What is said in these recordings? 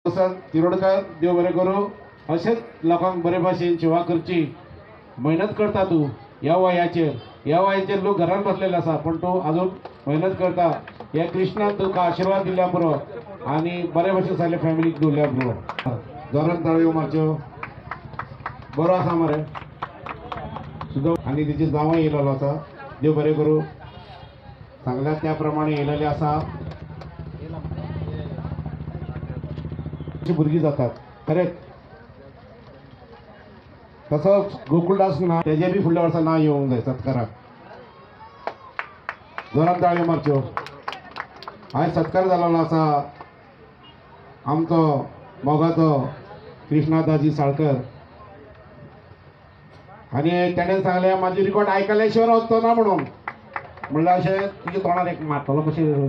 तिरोडकर देव बरें करूं. अशेंच लोकांक बरे भाशेन सेवा करची, मेहनत करता तूं. ह्या वयाचेर, ह्या वयाचेर लोक घरान बसलेले आसा, पूण तूं अजून मेहनत करता. ह्या कृष्णान तुका आशिर्वाद दिल्या पुरो आनी बरे भाशेन सगळे फॅमिलीक दवरल्या पुरो. जोरान ताळयो मारच्यो. बरो आसा मरे सुद्दां. आनी तेजी जावंय येयलेलो आसा. देव बरें करूं. सांगल्या त्या प्रमाणे येयलेले आसा. भुरगीं जातात खरेंच. तसोच गोकुळदास ना तेजे बी फुडल्या वर्सा ना येवंक जाय सत्काराक. जोरान ताळयो मारच्यो. आयज सत्कार जाल्लो आसा आमचो मोगाचो कृष्णादाजी साळकर. आनी तेणें सांगलें म्हाजी रिकॉर्ड आयकल्या शिवाय वचचो ना म्हणून. म्हणल्यार अशें तुज्या तोंडार एक मारतलो कशें.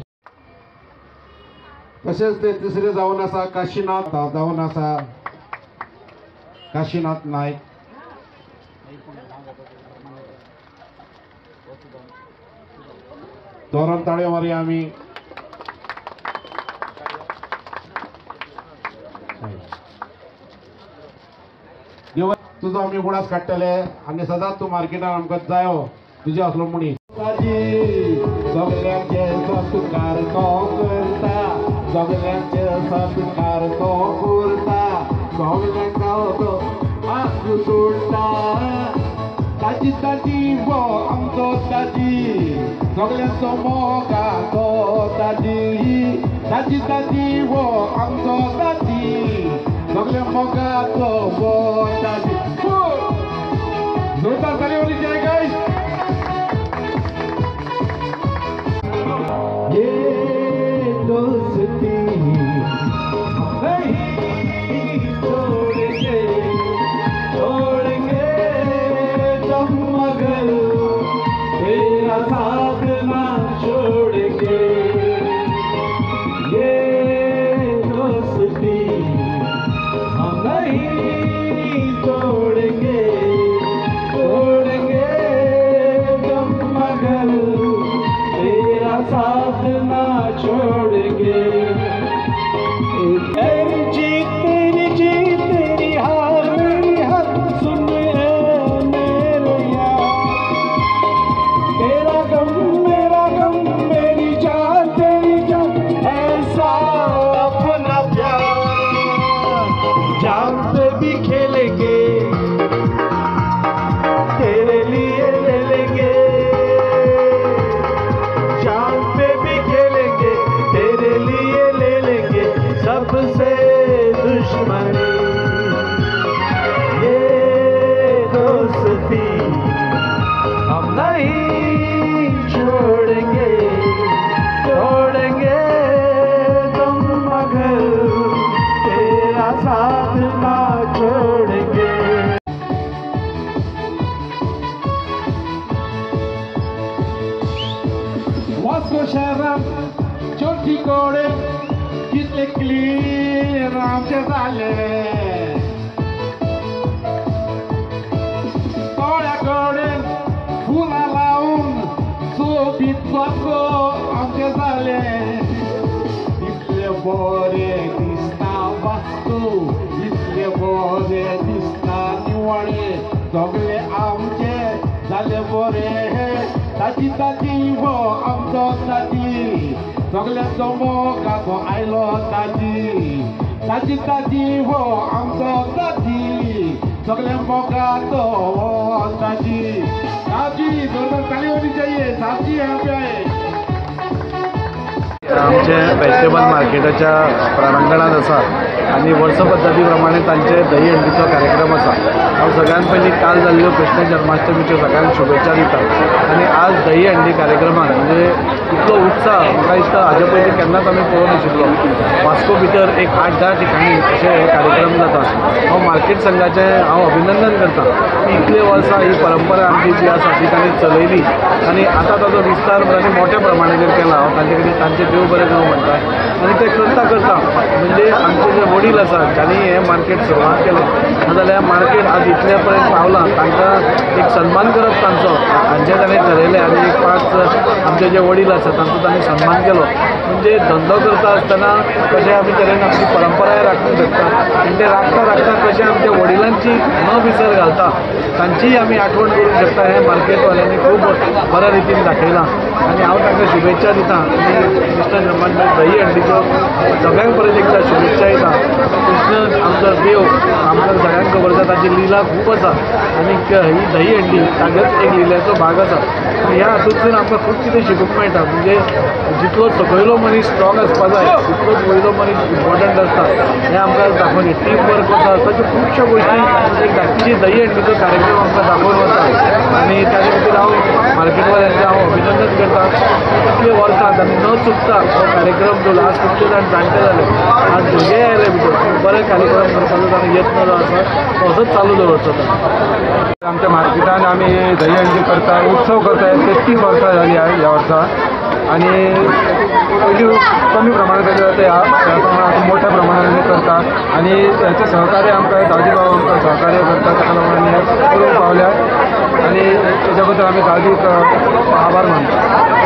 तशेंच ते तिसरे जावन आसा काशीनाथ, जावन आसा काशीनाथ नायक. जोरान ताळयो मारया आमी. देव तुजो आमी उगडास काडटले आनी सदांच तूं मार्केटान आमकां जायो तुजे असलो मनीस. सगल्यांचे सत्कार तो करता, सगल्यांचे सत्कार तो करता, सगल्यांक तो हात जोडटा. ताजी ताजी हो आमचो ताजी, सगल्यांचो मोगाचो ताजी. ताजी ताजी हो आमचो ताजी, सगल्या मोगाचो हो ताजी. जोरदार ताली होनी चाहिए गाइस. ये दोस्ती नहीं छोड़ेंगे, छोड़ेंगे जब मगर तेरा साथ ना छोड़ेंगे. ये दोस्ती हम नहीं तोड़ेंगे, तोड़ेंगे जब मगर तेरा साथ ना छोड़ेंगे. तेरी जीत तेरी जीत तेरी हार मेरी हार, सुन मेरे यार. तेरा गम मेरा गम, मेरी जान तेरी जान, ऐसा अपना प्यार. जान पे भी खेलेंगे तेरे लिए ले लेंगे, जान पे भी खेलेंगे तेरे लिए ले लेंगे सबसे दुश्मनी. ये दोस्ती हम नहीं छोड़ेंगे, छोड़ेंगे तुम मगर तेरा साथ ना छोड़ेंगे. वास्को शहरात चोटी कोडे कितले क्लीन आमचे जाले. तोळ्या कडेन फुलां लावन सोबीत वास्को आमचे जाले. इतले बरे दिसता वास्को, इतले बरे दिसता निवळे, सगळे आमचे जाले बरे. ताजी ताजी हो आमचो ताजी, सगल्यांचो मोगाचो आयलो ताजी. ताजी ताजी हो आमचो ताजी, सगल्या मोगाचो हो ताजी. ताजी जोरदार ताली होनी चाहिए. साबजी यहाँ पे आए. आमचे वेजिटेबल मार्केटाच्या प्रांगणांत आसा आनी वर्स पद्दती प्रमाणे तांचे दही हंडीचो कार्यक्रम आसा. हांव सगळ्यात पयलीं काल जाल्ल्यो कृष्ण जन्माष्टमीच्यो सगळ्यांक शुभेच्छा दिता आनी आज दही हंडी कार्यक्रमान म्हणजे इतलो उत्साह म्हाका दिसता हाजे पयलीं केन्नाच आमी पळोवंक नाशिल्लो. वास्को भितर एक 8-10 ठिकाणी अशे हे कार्यक्रम जाता. हांव मार्केट संघाचें हांव अभिनंदन करता की इतले वर्सां ही परंपरा आमची जी आसा ती तांणी चलयली आनी आतां ताचो विस्तार तांणी मोठ्या प्रमाणाचेर केला. हांव तांचे खातीर तांचे देव बरें करूं म्हणटा. आनी ते करता करता म्हणजे आमचे जे वडील आसात ज्यांनी हें मार्केट सुरवात केलें नाजाल्यार मार्केट आज इतल्या पर्यंत पावलां, तांकां एक सन्मान करप तांचो हांचें ताणें ठरयलें आनी एक 5 आमचे जे वडील आसात तांचो तांणी सन्मान केलो. म्हणजे धंदो करता आसतना कशें आमी तरेन आमची परंपराय राखूंक राखता राखता कशें आमच्या वडिलांची न विसर घालता तांचीय आमी आठवण करूंक शकता हें मार्केटवाल्यांनी खूब बऱ्या रितीन दाखयलां आनी हांव तांकां शुभेच्छा दिता आनी कृष्ण जन्माष्टमी दही हंडीच्यो सगळ्यांक परत एकदां शुभेच्छा दिता. कृष्ण आमचो देव, आमकां सगळ्यांक खबर आसा ताची लिला खूब आसा आनी ही दही हंडी तागेच एक लिलेचो भाग आसा. आनी ह्या हातूंतसून आमकां खूब कितें शिकूंक मेळटा. म्हणजे जितलो सकयलो मनीस स्ट्रॉंग आसपा जाय तितलोच वयलो मनीस इम्पॉर्टंट आसता हें आमकां दाखोवन टीम वर्क कसो आसता त्यो खुबश्यो गोश्टी एक धाकटीशी दही हंडीचो कार्यक्रम आमकां दाखोवन वता आनी ताजे खातीर हांव मार्केटवाल्यांचें हांव अभिनंदन करता. इतले वर्सां आनी न चुकता हो कार्यक्रम जो आज खुबशे जाण जाणटे जाले, आज भुरगे आयले भितर, पूण बरे कार्यक्रम करपाचो ताणें यत्न जो आसा तो असोच चालू दवरचो. आमच्या मार्केटान आमी दहीहंडी करता, उत्सव करता, 33 वर्सां जाली ह्या वर्सा आनी पयलीं कमी प्रमाणात जाता ह्या प्रमाणात मोठ्या प्रमाणात करता आनी हेचें सहकार्य आमकां दादी बाबा आमकां सहकार्य करता, ताका लागून आमी हें करूंक पावल्यात आनी तेच्या बद्दल आमी दादीक आभार मानता.